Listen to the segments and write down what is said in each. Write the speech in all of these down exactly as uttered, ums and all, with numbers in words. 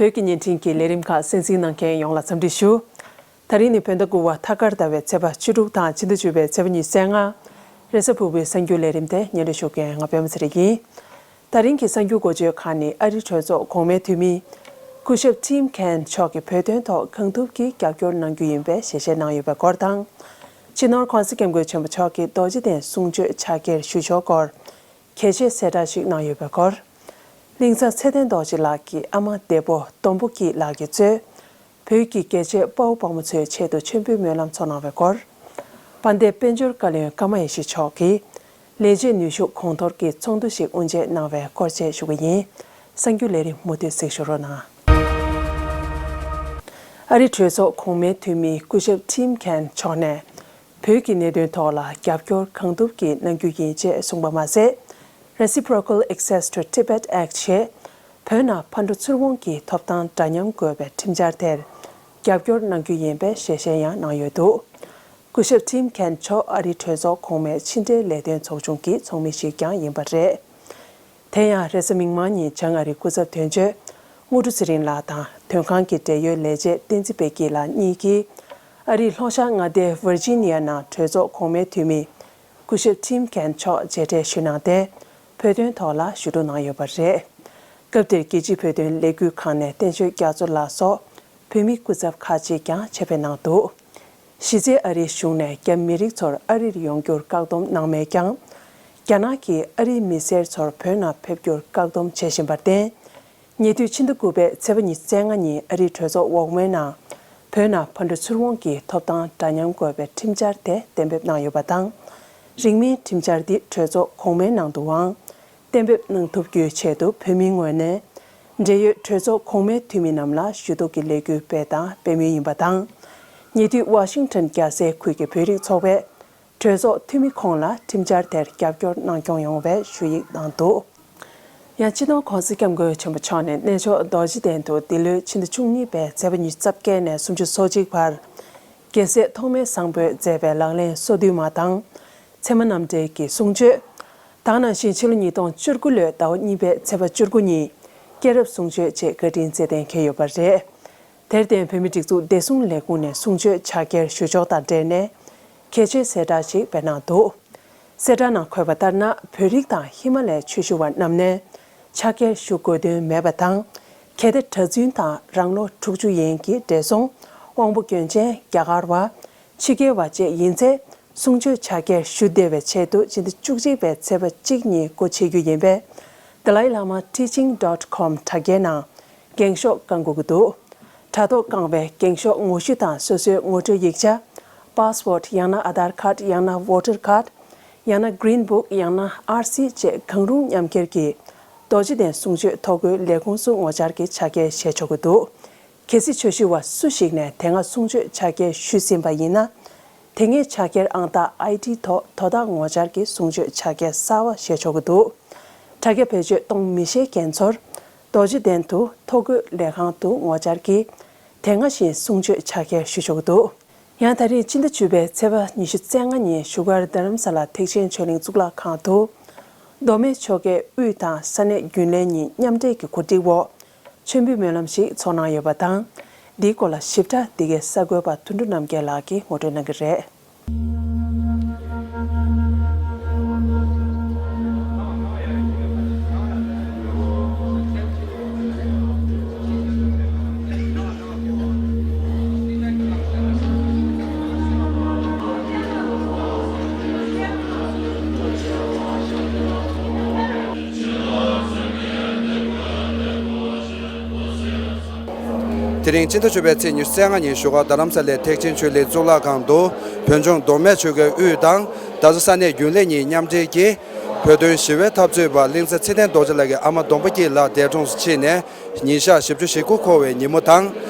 བོད་ཀྱི་བརྙན་འཕྲིན་གྱི་ལས་རིམ་ཁག་གསན་གཟིགས་གནང་མཁན་ཡོངས་ལ་འཚམས་འདྲི་ཞུ། ད་རིང་ནི་བོད་ཟླ་དགུ་བ་ཐ་སྐར་ཟླ་བའི་ཚེས་པ་བཅུ་དྲུག་དང་ཕྱི་ཟླ་བཅུ་པའི་ཚེས་པ་ཉི་ཤུ་རྩ་ལྔ། རེས་གཟའ་ཕུར་བུའི་གསར་འགྱུར་ལས་རིམ་དེ་སྙན་སྒྲོན་ཞུ་མཁན་ང་པད་མ་ཚེ་རིང་ཡིན། ད་རིང་གི་གསར་འགྱུར་འགོ་བརྗོད་ཁག་ནི་ཨ་རིའི་གྲོས་ཚོགས་གོང་མའི་འཐུས་མི། སྐུ་ཞབས་ཊིམ་ཁེན་མཆོག་གིས་བོད་དོན་ཐོག་གང་ཐུབ་ཀྱིས་རྒྱབ་སྐྱོར་གནང་རྒྱུ་ཡིན་པའི་ཞལ་བཞེས་གནང་ཡོད་པའི་སྐོར་དང་། སྤྱི་ནོར་༸གོང་ས་༸སྐྱབས་མགོན་ཆེན་པོ་མཆོག་གིས་རྡོ་རྗེ་གདན་གསུང་ཆོས་ཕྱག་འཁྱེར་ཞུ་ཕྱོགས་སྐོར། གལ་ཆེའི་གསལ་བསྒྲགས་ཤིག་གནང་ཡོད་པའི་སྐོར། གླིང་ཚ་ཚེ་བརྟན་རྡོ་རྗེ་ལགས་ཀྱི་ཨ་མ་འདས་པོ་སྟོན་པོ་སྐྱིད་ལགས་ཀྱིས་གཙོས། བོད་ཀྱི་རྒྱལ་གཅེས་དཔའ་བོ་དཔའ་མོ་ཚོའི་ཆེད་དུ་མཆོད་འབུལ་སྨོན་ལམ་ཚོགས་གནང་བའི་སྐོར། དཔལ་ལྡན་དཔལ་འབྱོར་བཀའ་བློན་ཀརྨ་ཡེ་ཤེས་མཆོག་གིས། ལས་བྱེད་ནུས་ཤུགས་གོང་མཐོར་གྱི་ཚོགས་འདུ་ཞིག་དབུ་འབྱེད་གནང་བའི་སྐོར་བཅས་ཞུ་གི་ཡིན། གསར་འགྱུར་ལས་རིམ་མུ་མཐུད་གཟིགས་ཞུ་རོགས་གནང་། ཨ་རིའི་གྲོས་ཚོགས་གོང་མའི་འཐུས་མི་སྐུ་ཞབས་ཊིམ་ཁེན་མཆོག་ནས། བོད་ཀྱི་གནད་དོན་ཐོག་ལ་རྒྱབ་སྐྱོར་གང་ཐུབ་ཀྱིས་གནང་རྒྱུ་ཡིན་ཅེས་གསུངས་པ་མ་ཟད། Reciprocal Access to Tibet Act ཞེས། བོད་ནང་ཕར་འགྲོ་ཚུར་འོང་གི་ཐོབ་ཐང་འདྲ་མཉམ་དགོས་པའི་ཁྲིམས་འཆར་དེར་རྒྱབ་སྐྱོར་གནང་རྒྱུ་ཡིན་པའི་ཞལ་བཞེས་ཡང་གནང་ཡོད་འདུག་སྐུ་ཞབས་ཊིམ་ཁེན་མཆོག་ཨ་རིའི་གྲོས་ཚོགས་གོང་མའི་ཕྱི་འབྲེལ་ལས་དོན་ཚོགས་ཆུང་གི་ཚོགས་མི་ཞིག་ཀྱང་ཡིན་པ་རེད། དེ་ཡང་རེས་གཟའ་མིག་དམར་ཉིན་བྱང་ཨ་རིའི་སྐུ་ཚབ་དོན་གཅོད་དངོས་གྲུབ་ཚེ་རིང་ལགས་དང་དོན་ཁང་གི་འབྲེལ་ཡོད་ལས་བྱེད་བསྟན་འཛིན་དཔལ་སྐྱིད་ལགས་གཉིས་ཀྱིས་ཨ་རིའི་ལྷོ་ཤར་མངའ་སྡེ་ཝར་ཇི་ནི་ཡ་ནང་གྲོས་ཚོགས་གོང་མའི་འཐུས་མི། སྐུ་ཞབས་ཊིམ་ཁེན་མཆོག་མཇལ་འཕྲད་ཞུས་གནང་སྟེ། བོད་དོན་ཐོག་ལ་ཞུ་གཏུག་གནང་ཡོད་པ་རེད། སྐབས་དེར་རྒྱལ་སྤྱིའི་བོད་དོན་ལས་འགུལ་ཁང་ནས་བསྟན་ཆོས་རྒྱ་མཚོ་ལགས་སོགས་བོད་མི་སྐུ་ཚབ་ཁག་ཅིག་ཀྱང་ཆེད་ཕེབས་གནང་འདུག་གཞི་རྩའི་ཨ་རིའི་གཞུང་ནས་རྒྱ་མི་རིགས་ཚོར་ཨ་རིར་ཡོང་རྒྱུར་བཀག་སྡོམ་གནང་མེད་ཀྱང་། རྒྱ་ནག་གིས་ཨ་རིའི་མི་སེར་ཚོར་བོད་ནང་ཕེབས་རྒྱུར་བཀག་སྡོམ་བྱེད་བཞིན་པར་བརྟེན། ཉེ་དུས་ཕྱི་ཟླ་དགུ་པའི་ཚེས་པ་ཉི་ཤུ་རྩ་ལྔ་ཉིན་ཨ་རིའི་གྲོས་ཚོགས་འོག་མའི་ནང་བོད་ནང་ཕར་འགྲོ་ཚུར་འོང་གི་ཐོབ་ཐང་འདྲ་མཉམ་དགོས་པའི་ཁྲིམས་འཆར་དེ་གཏན་འབེབས་གནང་ཡོད་པ་དང་། རིང་མིན་ཁྲིམས་འཆར་འདི་གྲོས་ཚོགས་གོང་མའི་ནང་དུའང་གཏན་འབེབས་གནང་ཐུབ་རྒྱུའི་ཆེད་དུ་བོད་མིའི་ངོས་ནས་འབྲེལ་ཡོད་གྲོས་ཚོགས་གོང་མའི་འཐུས་མི་རྣམས་ལ་ཞུ་གཏུག་གི་ལས་འགུལ་སྤེལ་དང་སྤེལ་མུས་ཡིན་པ་དང་། ཉེ་དུས་ཝ་ཤིང་ཊོན་རྒྱལ་སའི་ཁུལ་གྱི་བོད་རིགས་ཚོགས་པས། གྲོས་ཚོགས་འཐུས་མི་ཁོང་ལ་ཁྲིམས་འཆར་དེར་རྒྱབ་སྐྱོར་གནང་སྐྱོང་ཡོང་བའི་ཞུ་ཡིག་གནང་འདུག་ཡང་སྤྱི་ནོར་༸གོང་ས་༸སྐྱབས་མགོན་ཆེན་པོ་མཆོག་ནས་གནས་མཆོག་རྡོ་རྗེ་གདན་དུ་འདི་ལོའི་ཕྱི་ཟླ་བཅུ་གཉིས་པའི་ཚེས་པ་ཉི་ཤུ་རྩ་བརྒྱད་ནས་སུམ་ཅུ་སོ་གཅིག་བར། རྒྱལ་སྲས་ཐོགས་མེད་བཟང་པོས་མཛད་པའི་ལག་ལེན་སོ་བདུན་མ་དང་། ཚད་མ་རྣམ་འགྲེལ་གྱི་གསུང་ཆོས། དེ་ནང་བཞིན་ཕྱི་ལོ་ཉིས་སྟོང་བཅུ་དགུ་ལོའི་ཟླ་བ་གཉིས་པའི་ཚེས་པ་བཅུ་དགུ་ཉིན་སྐྱེས་རབས་གསུང་ཆོས་བཅས་བཀའ་དྲིན་སྩལ་གཏན་འཁེལ་ཡོད་པ་རེད། དེར་བརྟེན་བོད་མིའི་སྒྲིག་འཛུགས་བདེ་སྲུང་ལས་ཁུངས་ནས་གསུང་ཆོས་ཕྱག་འཁྱེར་ཞུ་ཕྱོགས་དང་འབྲེལ་ནས་གལ་ཆེའི་གསལ་བསྒྲགས་ཤིག་སྤེལ་གནང་འདུག་གསལ་བསྒྲགས་ནང་འཁོད་པ་ལྟར་ན། བོད་རིགས་དང་ཧི་མ་ལའི་ཆོས་ཞུ་བ་རྣམས་ནས་ཕྱག་འཁྱེར་ཞུ་དགོས་དོན་མེད་པ་དང་། གལ་ཏེ་གྲྭ་བཙུན་དང་རང་ལོ་དྲུག་ཅུ་ཡན་གྱི་བགྲེས་སོང་། དབང་པོ་སྐྱོན་ཅན། རྒྱ་གར་བ། ཕྱི་རྒྱལ་བ་བཅས་ཡིན་ཚེ། གསུང་ཆོས་ཕྱག་འཁྱེར་ཞུ་བདེ་བའི་ཆེད་དུ་ཕྱི་ཟླ་བཅུ་གཅིག་པའི་ཚེས་པ་གཅིག་ཉིན་སྒོ་ཕྱེ་རྒྱུ་ཡིན་པས། Dalai Lama Teaching dot com དྲ་རྒྱའི་ནང་འགེངས་ཤོག་བསྐང་དགོས་ཀྱི་འདུག་དྲ་ཐོག་བསྐང་བའི་འགེངས་ཤོག་ངོ་བཤུས་དང་སོ་སོའི་ངོ་སྤྲོད་ཡིག་ཆ། Passport ཡང་ན་Aadhaar card ཡང་ན་Voter card ཡང་ན་Green Book ཡང་ན་RC བཅས་གང་རུང་མཉམ་འཁྱེར་གྱིས་རྡོ་རྗེ་གདན་གསུང་ཆོས་ཐོ་འགོད་ལས་ཁུངས་སུ་ངོ་བཅར་གྱིས་ཕྱག་འཁྱེར་བཞེས་ཆོག་གི་འདུག་གལ་སྲིད་ཆོས་ཞུ་བ་སུ་ཞིག་ནས་དེ་སྔ་གསུང་ཆོས་ཕྱག་འཁྱེར་ཞུས་ཟིན་པ་ཡིན་ན། དེ་སྔའི་ཕྱག་འཁྱེར་ཨང་རྟགས་ID ཐོག་དོ་བདག་ངོ་བཅར་གྱིས་གསུང་ཆོས་ཕྱག་འཁྱེར་གསར་པ་བཞེས་ཆོག་གི་འདུག་དྲ་རྒྱ་བེད་སྤྱོད་གཏོང་མི་ཤེས་མཁན་ཚོར་རྡོ་རྗེ་གདན་དུ་ཐོ་འགོད་ལས་ཁང་དུ་ངོ་བཅར་གྱིས་དེ་སྔ་བཞིན་གསུང་ཆོས་ཕྱག་འཁྱེར་ཞུ་ཆོག་གི་འདུག་ཡང་ད་རེས་སྤྱི་ཟླ་བཅུ་པའི་ཚེས་པ་ཉི་ཤུ་རྩ་ལྔ་ཉིན་བཞུགས་སྒར་རྡ་རམ་ས་ལ་ཐེག་ཆེན་ཆོས་གླིང་གཙུག་ལག་ཁང་དུ་མདོ་སྨད་ཆོལ་ཁའི་དབུས་དང་ས་གནས་རྒྱུན་ལས་གཉིས་མཉམ་འབྲེལ་གྱི་གོ་སྒྲིག་འོག་མཆོད་འབུལ་སྨོན་ལམ་ཞིག་ཚོགས་གནང་ཡོད་པ་དང་། འདིའི་སྐོར་ལ་ཞིབ་ཕྲ་འདི་གའི་གསར་འགོད་པ་དོན་གྲུབ་རྣམ་རྒྱལ་ལགས་ཀྱིས་ངོ་སྤྲོད་གནང་གི་རེད། དེ་རིང་སྤྱི་ཟླ་བཅུ་པའི་ཚེས་ཉི་ཤུ་རྩ་ལྔ་ཉིན་བཞུགས་སྒར་རྡ་རམ་ས་ལའི་ཐེག་ཆེན་ཆོས་གླིང་གཙུག་ལག་ཁང་དུ་བོད་ལྗོངས་མདོ་སྨད་ཆོལ་ཁའི་དབུས་དང་རྡ་ས་ས་གནས་རྒྱུན་ལས་གཉིས་མཉམ་འབྲེལ་གྱིས་བོད་དོན་ཞི་བའི་འཐབ་རྩོད་པ་གླིང་ཚ་ཚེ་བརྟན་རྡོ་རྗེ་ལགས་ཀྱི་ཨ་མ་སྡོམ་པ་སྐྱིད་ལགས་འདས་གྲོངས་སུ་ཕྱིན་ནས་ཉིན་ཞག་བཞི་བཅུ་ཞེ་དགུ་འཁོར་བའི་ཉིན་མོ་དང་།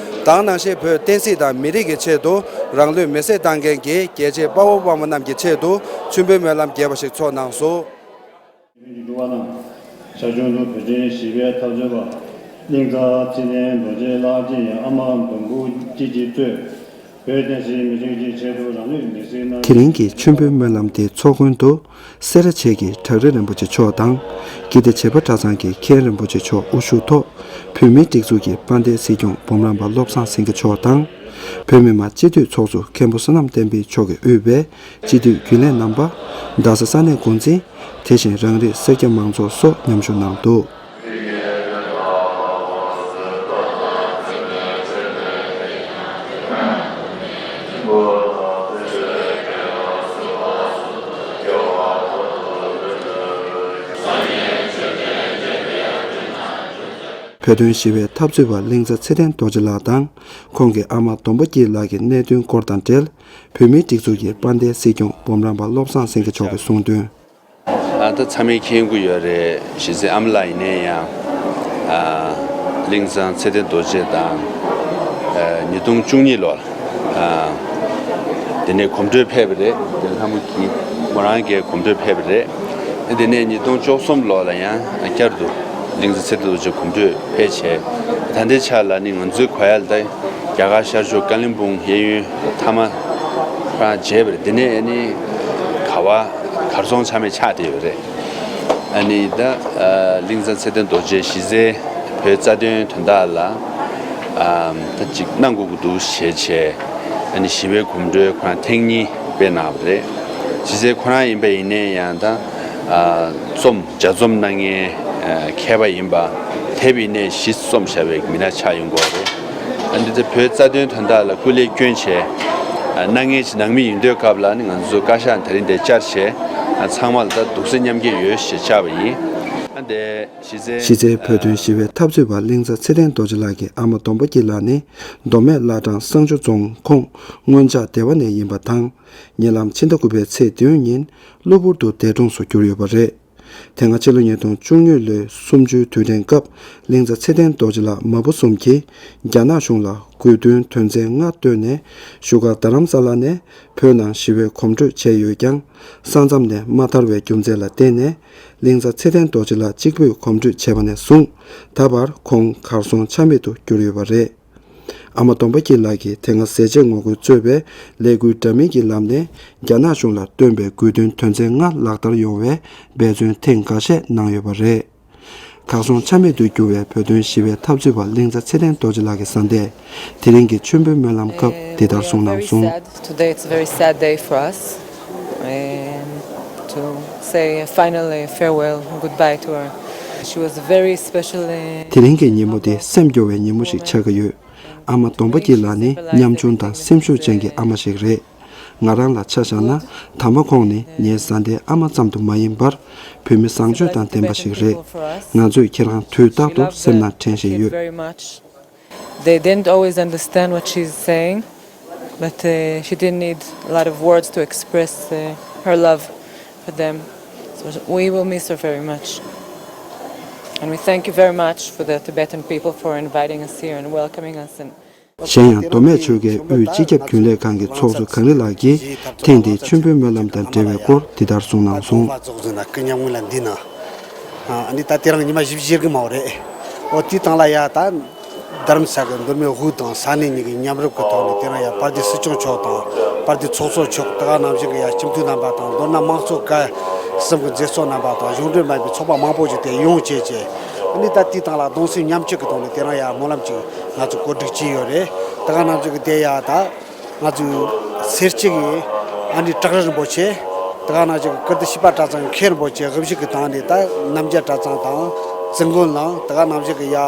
དེ་ནང་བཞིན་བོད་བསྟན་སྲིད་དང་མི་རིགས་ཀྱི་ཆེད་དུ་རང་ལུས་མེར་སྲེག་བཏང་མཁན་གྱི་རྒྱལ་གཅེས་དཔའ་བོ་དཔའ་མོ་རྣམས་ཀྱི་ཆེད་དུ་མཆོད་འབུལ་སྨོན་ལམ་རྒྱས་པ་ཞིག་ཚོགས་གནང་སོང་། འགྲོ་བ་དང་། ཞར་བྱུང་དུ་བོད་དོན་ཞི་བའི་འཐབ་རྩོད་པ་གླིང་ཚ་ཚེ་བརྟན་རྡོ་རྗེ་ལགས་ཀྱི་ཨ་མ་སྡོམ་པ་སྐྱིད་ཀྱིས་གཙོས། བོད་བསྟན་སྲིད་མི་ཆོས་ཀྱི་ཆེད་དུ་རང་ལུས་མེར་སྲེག་གནང་། དེ་རིང་གི་མཆོད་འབུལ་སྨོན་ལམ་དེའི་ཚོགས་མགོན་དུ་སེ་ར་བྱེས་ཀྱི་བྲག་རི་རིན་པོ་ཆེ་མཆོག་དང་། ཀིརྟི་བྱེས་པ་གྲྭ་ཚང་གི་མཁན་རིན་པོ་ཆེ་མཆོག་དབུ་བཞུགས་ཐོག་བོད་མིའི་སྒྲིག་འཛུགས་ཀྱི་དཔལ་ལྡན་སྲིད་སྐྱོང་འབུམ་རམས་པ་བློ་བཟང་སེང་གེ་མཆོག་དང་། བོད་མི་མང་སྤྱི་འཐུས་ཚོགས་གཙོ་མཁན་པོ་བསོད་ནམས་བསྟན་འཕེལ་མཆོག་གིས་དབུས་པའི་སྤྱི་འཐུས་རྒྱུན་ལས་རྣམ་པ། རྡ་ས་ས་གནས་འགོ་འཛིན། དེ་བཞིན་རང་རིགས་སེར་སྐྱ་མང་ཚོགས་སོགས་མཉམ་ཞུགས་གནང་འདུག། བོད་དོན་ཞི་བའི་འཐབ་རྩོད་པ་གླིང་ཚ་ཚེ་བརྟན་རྡོ་རྗེ་ལགས་དང་། ཁོང་གི་ཨ་མ་སྡོམ་པོ་སྐྱིད་ལགས་ཀྱི་གནད་དོན་སྐོར་དང་འབྲེལ། བོད་མིའི་སྒྲིག་འཛུགས་ཀྱི་དཔལ་ལྡན་སྲིད་སྐྱོང་འབུམ་རམས་པ་བློ་བཟང་སེང་གེ་མཆོག་གིས་གསུངས་དོན། ཨ། ད་ཚང་མས་མཁྱེན་གྱི་ཡོད་རེད། གཞི་རྩའི་ཨ་མ་ལགས་ཡིན་ནའི་ཡང་། ཨ། གླིང་ཚ་ཚེ་བརྟན་རྡོ་རྗེ་དང་། ཨ། ཉིས་སྟོང་བཅུ་གཉིས་ལོར། ཨ། དེ་ནས་གོམ་བགྲོད་ཕེབས་པ་རེད། དེ་ལྷ་མོ་གིས་མོ་རང་གིས་གོམ་བགྲོད་ཕེབས་པ་རེད། དེ་ནས་ཉིས་སྟོང་བཅུ་གསུམ་ལོ་ལ་ཡང་བསྐྱར་དུ་གླིང་ཚ་ཚེ་བརྟན་རྡོ་རྗེ་གོམ་བགྲོད་ཕེབས་བྱས། ད་ལྟའི་ཆ་ལ་ནི་ང་ཚོའི་གོ་ཡ་ལ་ད་རྒྱ་གར་ཤར་ཕྱོགས་ཀ་ལིམ་པོང་གཡས་གཡོན་མཐའ་མ་ཁོ་རང་མཇལ་བ་རེད། དེ་ནས་ནི་ག་བ་གར་སོང་ཆ་མེད་ཆགས་བསྡད་ཡོད་རེད། ཨ་ནི་ད་ཨ་གླིང་ཚ་ཚེ་བརྟན་རྡོ་རྗེ་གཞི་རྩའི་བོད་རྩ་དོན་དོན་དག་ལ་ཨ་ད་ཅིག་གནང་དགོས་ཀྱི་འདུག་ཞེས་བྱས། ཨ་ནི་ཞི་བའི་གོམ་བགྲོད་ཁོ་རང་ཐེངས་གཉིས་སྤེལ་གནང་བ་རེད། གཞི་རྩའི་ཁོ་རང་ཡིན་པ་ཡིན་ནའི་ཡང་ད་ཨ་རྩོམ་ལྗགས་རྩོམ་གནང་མཁན་ཨ་མཁས་པ་ཡིན་པ་དེབ་ཡིན་ནའི་གཞི་རྩོམ་བྱ་བའི་མི་སྣ་ཆགས་ཡོང་གི་ཡོད་རེད། ཨ་ནི་ད་བོད་རྩ་དོན་དོན་དག་ལ་སྐུ་ལས་བསྐྱོན་བྱས་ཨ་གནང་མཁན་ཞིག་ནང་མི་ཡིན་དུས་སྐབས་ལ་ནི་ང་ཚོ་བཀའ་ཤག་དེ་རིང་འདིར་བཅར་བྱས་ཨ་ཚང་མ་ལ་ད་གདུང་སེམས་མཉམ་སྐྱེད་ཡོད་ཞེས་བཅར་བ་ཡིན། ཨ་འདི་གཞི་རྩའི་གཞི་རྩའི་བོད་དོན་ཞི་བའི་འཐབ་རྩོད་པ་གླིང་ཚ་ཚེ་བརྟན་རྡོ་རྗེ་ལགས་ཀྱི་ཨ་མ་སྡོམ་པོ་སྐྱིད་ལགས་ནི་མདོ་སྨད་བླ་བྲང་བསང་ཆུ་རྫོང་ཁོངས་སྔོན་ལྗགས་སྡེ་བ་ནས་ཡིན་པ་དང་། ཉེ་ལམ་ཕྱི་ཟླ་དགུ་པའི་ཚེས་བདུན་ཉིན་གློ་བུར་དུ་འདས་གྲོངས་སུ་གྱུར་ཡོད་པ་རེད། དེ་སྔ་ཕྱི་ལོ་ཉིས་སྟོང་བཅུ་གཉིས་ལོའི་གསུམ་བཅུའི་དུས་དྲན་སྐབས་གླིང་ཚ་ཚེ་བརྟན་རྡོ་རྗེ་ལགས་མ་བུ་གསུམ་གྱིས་རྒྱ་ནག་གཞུང་ལ་དགོས་འདུན་དོན་ཚན་ལྔ་བཏོན་ནས་བཞུགས་སྒར་རྡ་རམ་ས་ལ་ནས་བོད་ནང་ཞི་བའི་གོམ་བགྲོད་བྱས་ཡོད་ཀྱང་། ས་མཚམས་ནས་མ་ཐར་བའི་རྒྱུ་མཚན་ལ་བརྟེན་ནས། གླིང་ཚ་ཚེ་བརྟན་རྡོ་རྗེ་ལགས་གཅིག་པུས་གོམ་བགྲོད་བྱས་པ་ནས་བཟུང་ད་བར་ཁོང་གར་སོང་ཆ་མེད་དུ་གྱུར་ཡོད་པ་རེད། ཨ་མ་སྡོམ་པོ་སྐྱིད་ལགས་ཀྱིས་དེ་སྔ་ཟས་བཅད་ངོ་རྒོལ་གཙོས་པའི་ལས་འགུལ་འདྲ་མིན་གྱི་ལམ་ནས་རྒྱ་ནག་གཞུང་ལ་བཏོན་པའི་དགོས་འདུན་དོན་ཚན་ལྔ་ལག་བསྟར་ཡོང་བའི་འབད་བརྩོན་ཐེངས་འགའ་ཤས་གནང་ཡོད་པ་རེད། གར་སོང་ཆ་མེད་དུ་གྱུར་བའི་བོད་དོན་ཞི་བའི་འཐབ་རྩོད་པ་གླིང་ཚ་ཚེ་བརྟན་རྡོ་རྗེ་ལགས་ཀྱི་བཟའ་ཟླས་དེ་རིང་གི་མཆོད་འབུལ་སྨོན་ལམ་སྐབས་འདི་ལྟར་གསུངས་གནང་སོང་། Today it's a very sad day for us, and to say a final, uh, farewell, goodbye to her. She was very special, uh, དེ་རིང་གི་ཉིན་མོ་དེ་སེམས་སྐྱོ་བའི་ཉིན་མོ་ཞིག་ཆགས་ཀྱི་ཡོད། ཨ་མ་སྡོམ་པོ་སྐྱིད་ལགས་ནི་ཉམ་ཆུང་དང་སེམས་ཤུགས་ཅན་གྱི་ཨ་མ་ཞིག་རེད། ང་རང་ལ་ཆ་བཞག་ན་དམ་པ་ཁོང་ནི་ངའི་བཟའ་ཟླའི་ཨ་མ་ཙམ་དུ་མ་ཡིན་པར་བོད་མི་བཟང་སྤྱོད་དང་ལྡན་པ་ཞིག་རེད། ང་ཚོས་ཁྱེད་རང་དུས་རྟག་ཏུ་སེམས་ནང་དྲན་བཞིན་ཡོད། They didn't always understand what she's saying, but, uh, she didn't need a lot of words to express, uh, her love for them. So we will miss her very much. And we thank you very much for the Tibetan people for inviting us here and welcoming us. And གཞན་ཡང་མདོ་སྨད་ཆོལ་ཁའི་དབུས་སྤྱི་ཁྱབ་རྒྱུན་ལས་ཁང་གི་ཚོགས་གཙོ་གངས་རི་ལགས་ཀྱིས་ཐེངས་འདིའི་མཆོད་འབུལ་སྨོན་ལམ་དང་འབྲེལ་བའི་སྐོར་འདི་ལྟར་གསུངས་གནང་སོང་། ཨ་ནི་ད་དེ་རིང་ཉི་མ་བཞི་བཅུ་ཞེ་དགུ་མ་རེད། འོ་དེའི་སྟེང་ལ་ཡ་ད་རྡ་རམ་ས་གི་མདོ་སྨད་དབུས་དང་ས་གནས་གཉིས་ཀྱི་མཉམ་རུབ་ཀྱི་ཐོག་ནས་དེ་རིང་ཡ་དཔལ་ལྡན་སྲིད་སྐྱོང་མཆོག་དང་དཔལ་ལྡན་ཚོགས་གཙོ་མཆོག་དེ་ག་ནང་བཞིན་གྱི་ཡ་སྤྱི་འཐུས་རྣམ་པ་དང་མདོར་ན་དམངས་གཙོ་སྐབས་གསུམ་གྱི་མཛད་གཙོ་རྣམ་པ་དང་གཞུང་འབྲེལ་མིན་པའི་ཚོགས་པ་མང་པོ་ཞིག་དེ་ཡོང་བྱས་བྱས། ཨ་ནི་ད་དེའི་སྟེང་ལ་གདུང་སེམས་མཉམ་སྐྱེད་ཀྱི་ཐོག་ནས་དེ་རིང་ཡ་སྨོན་ལམ་ཅིག་ང་ཚོ་གོ་སྒྲིག་བྱས་ཡོད་རེད། དེ་ག་ནང་བཞིན་གྱི་དེ་ཡ་ད་ང་ཚོའི་སེར་སྐྱ་གི་ཨ་ནི་བྲག་རི་རིན་པོ་ཆེ། དེ་ག་ནང་བཞིན་གྱི་ཀིརྟི་བྱེས་པ་གྲྭ་ཚང་གི་མཁན་རིན་པོ་ཆེ་དབུ་བཞུགས་ཀྱི་སྟེང་ནས་ད་རྣམ་རྒྱལ་གྲྭ་ཚང་དང་ཙིང་གོན་ལང་། དེ་ག་ནང་བཞིན་གྱི་ཡ་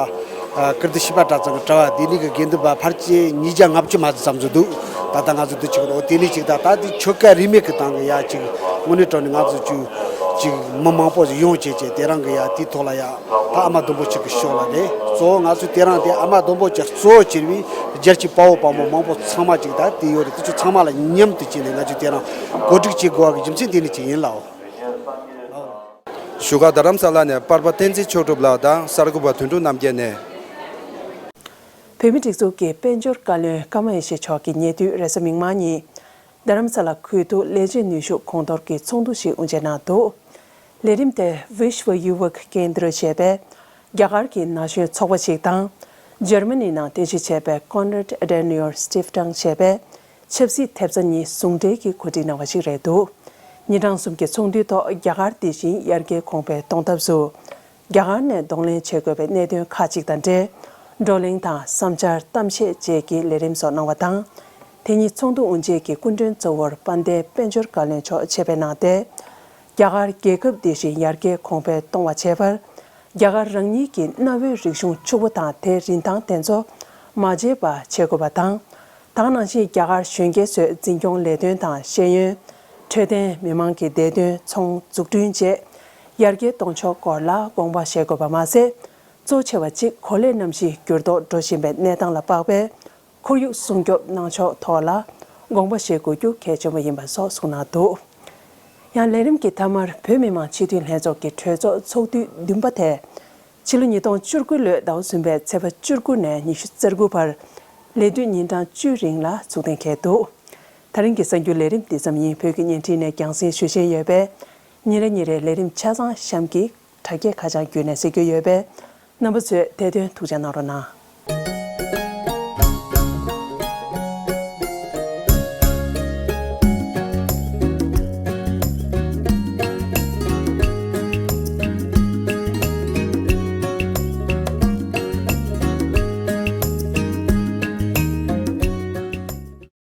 ཀིརྟི་བྱེས་པ་གྲྭ་ཚང་གི་གྲྭ་བ་དེ་ནས་ཀྱི་དགེ་འདུན་པ་ཕལ་ཆེར་ཉིས་བརྒྱ་ལྔ་བཅུ་མ་ཟིན་ཙམ་ཞིག་འདུག་ད་ལྟ་ང་ཚོ་འདི་ཆུ་གི་འོ་དེ་ནས་ཅིག་ད་ད་དེ་ཆོལ་ཁ་རིས་མེད་ཀྱི་སྟེང་གི་ཡ་ཅིག་དངོས་གནས་དྲང་ནས་ང་ཚོ་ཅིག་ཅིག་མི་མང་པོ་ཞིག་ཡོང་བྱས་བྱས་དེ་རིང་གི་ཡ་དེའི་ཐོག་ལ་ཡ། ད་ཨ་མ་སྡོམ་པོ་སྐྱིད་ཀྱི་ཕྱོགས་ལ་རེད། གཙོ་བོ་ང་ཚོས་དེ་རིང་དེ་ཨ་མ་སྡོམ་པོ་སྐྱིད་གཙོ་བོ་གྱུར་པའི་རྒྱལ་གཅེས་དཔའ་བོ་དཔའ་མོ་མང་པོ་ཚང་མ་ཅིག་ད་དེ་ཡོད་རེད། དེ་ཚོ་ཚང་མ་ལ་མཉམ་དུ་བྱས་ནས་ང་ཚོས་དེ་རིང་གོ་སྒྲིག་བྱེད་དགོས་པ་གི་རྒྱུ་མཚན་དེ་ནི་ཅིག་ཡིན་ལགས། བཞུགས་སྒར་རྡ་རམ་ས་ལ་ནས་པར་པ་བསྟན་འཛིན་ཆོས་གྲུབ་ལགས་དང་གསར་འགོད་པ་དོན་གྲུབ་རྣམ་རྒྱལ་ནས། བོད་མིའི་སྒྲིག་འཛུགས་ཀྱི་དཔལ་འབྱོར་བཀའ་བློན་ཀརྨ་ཡེ་ཤེས་མཆོག་གིས་ཉེ་དུས་རེས་གཟའ་མིག་དམར་ཉིན། རྡ་རམ་ས་ལ་ཁུལ་དུ་ལས་བྱེད་ནུས་ཤུགས་གོང་མཐོར་གྱི་ཚོགས་འདུ་ཞིག་དབུ་འབྱེད་གནང་འདུག་ལས་རིམ་དེ་Vishva Yuvak Kendra ཞེས་པའི་རྒྱ་གར་གྱི་ན་གཞོན་ཚོགས་པ་ཞིག་དང་། འཇར་མ་ནི་ནང་རྟེན་གཞི་བྱས་པའི་Konrad Adenauer Stiftung ཞེས་པའི་ ཆབ་སྲིད་ཐེབས་རྩ་གཉིས་ཟུང་འབྲེལ་གྱིས་གོ་སྒྲིག་གནང་བ་ཞིག་རེད་འདུག་ཉིན་གྲངས་གསུམ་གྱི་ཚོགས་འདུའི་ཐོག་རྒྱ་གར་དེ་བཞིན་ཡར་རྒྱས་གོང་འཕེལ་གཏོང་ཐབས་སུ། རྒྱ་གར་ནས་གདོང་ལེན་བྱེད་དགོས་པའི་གནད་དོན་ཁག་ཅིག་དང་འབྲེལ། བགྲོ་གླེང་དང་བསམ་འཆར་གཏམ་བཤད་བཅས་ཀྱི་ལས་རིམ་སོགས་གནང་བ་དང་། དེ་ཉིན་ཚོགས་འདུ་དབུ་འབྱེད་ཀྱི་སྐུ་མགྲོན་གཙོ་བོར་དཔལ་ལྡན་དཔལ་འབྱོར་བཀའ་བློན་མཆོག་ཆེད་ཕེབས་གནང་སྟེ། རྒྱ་གར་རྒྱལ་ཁབ་དེ་བཞིན་ཡར་རྒྱས་གོང་འཕེལ་གཏོང་བ་བྱེད་པར། རྒྱ་གར་རང་ཉིད་ཀྱི་གནའ་བོའི་རིག་གཞུང་ཕྱུག་པོ་དང་དེའི་རིན་ཐང་དེ་ཚོ་མ་བརྗེད་པ་བྱེད་དགོས་པ་དང་། དེ་ནང་བཞིན་རྒྱ་གར་གཞོན་སྐྱེས་ཚོའི་འཛིན་སྐྱོང་ལས་དོན་དང་ཤེས་ཡོན། འཕྲོད་བསྟེན། མི་མང་གི་བདེ་དོན། ཚོང་འཛུགས་སྐྲུན་བཅས་ཡར་རྒྱས་གཏོང་ཕྱོགས་སྐོར་ལ་དགོངས་པ་བཞེས་དགོས་པ་མ་ཟད། གཙོ་ཆེ་བ་གཅིག་གོ་ལའི་གནམ་གཤིས་འགྱུར་ལྡོག་འགྲོ་བཞིན་པའི་གནས་སྟངས་ལ་དཔག་པའི་ཁོར་ཡུག་སྲུང་སྐྱོབ་གནང་ཕྱོགས་ཐོག་ལ་དགོངས་པ་བཞེས་དགོས་རྒྱུ་གལ་ཆེན་པོ་ཡིན་པ་སོགས་གསུངས་གནང་འདུག་ཡང་ལས་རིམ་གྱི་མཐའ་མར་བོད་མི་མང་སྤྱི་འཐུས་ལྷན་ཚོགས་ཀྱི་གྲོས་ཚོགས་ཚོགས་དུས་བདུན་པ་དེ། ཕྱི་ལོ་ཉིས་སྟོང་བཅུ་དགུ་ལོའི་ཟླ་བ་གསུམ་པའི་ཚེས་པ་བཅུ་དགུ་ནས་ཉི་ཤུ་རྩ་དགུ་བར་ལས་དུས་ཉིན་གྲངས་བཅུའི་རིང་ལ་ཚུགས་གཏན་འཁེལ་འདུག་ད་རིང་གི་གསར་འགྱུར་ལས་རིམ་འདི་ཙམ་ཡིན། བོད་ཀྱི་བརྙན་འཕྲིན་ནས་རྒྱང་སྲིང་ཞུ་བཞིན་ཡོད་པས། ཉིན་རེ་ཉིན་རེའི་ལས་རིམ་ཆ་ཚང་གཤམ་གྱི་དྲ་རྒྱའི་ཁ་བྱང་བརྒྱུད་ནས་གཟིགས་རྒྱུ་ཡོད་པས། རྣམ་པ་ཚོས་དེ་དོན་ཐུགས་འཇགས་གནང་རོགས་གནང་།